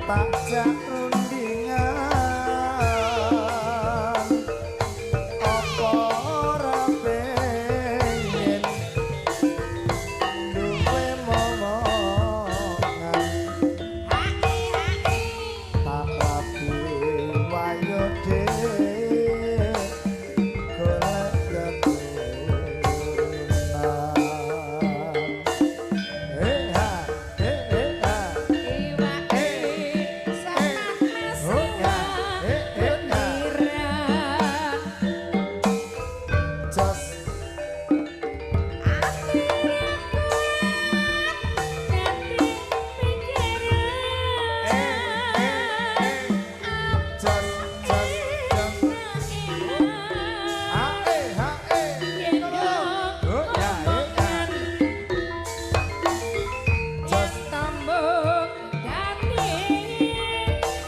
Tak jak rundingan, apa ora pengen duwe momongan? Tak rabi wayo dhewe golek keturunan. Eh ha, eh eh ha. Iwake sanak mas Oh ya, eh eh ha. Ira. Jos. Ati dadi pikiran. Eh eh eh. Jos jos jos. Ha eh ha eh. Oh ya, eh ya. Jos. Tambung dadi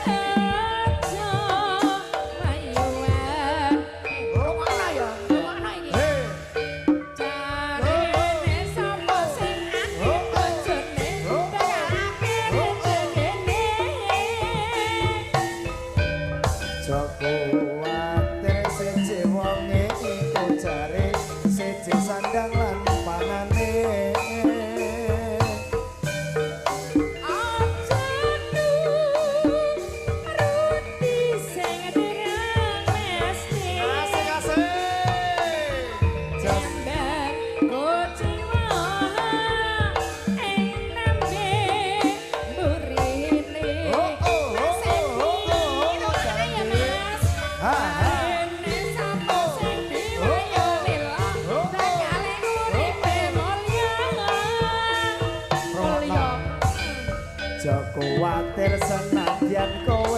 aja mayuan. Rungokno ya, rungokno iki. Eh. Jarene sapa sing akeh bojone bakal akeh rezekine. Joko kuwatir, siji wonge iku jare siji sandang lan pangane. Aja nuruti sing dereng mesti. Asik asik. Jos. Jembar kuciwa ing nembe mburine. Oh oh oh oh oh oh Mas jalan ya, dhewe. Mas. Ha ha. Rene sapa sing diwayo lila bakal uripe mulya. Mulya. Aja kuwatir, senadyan kowe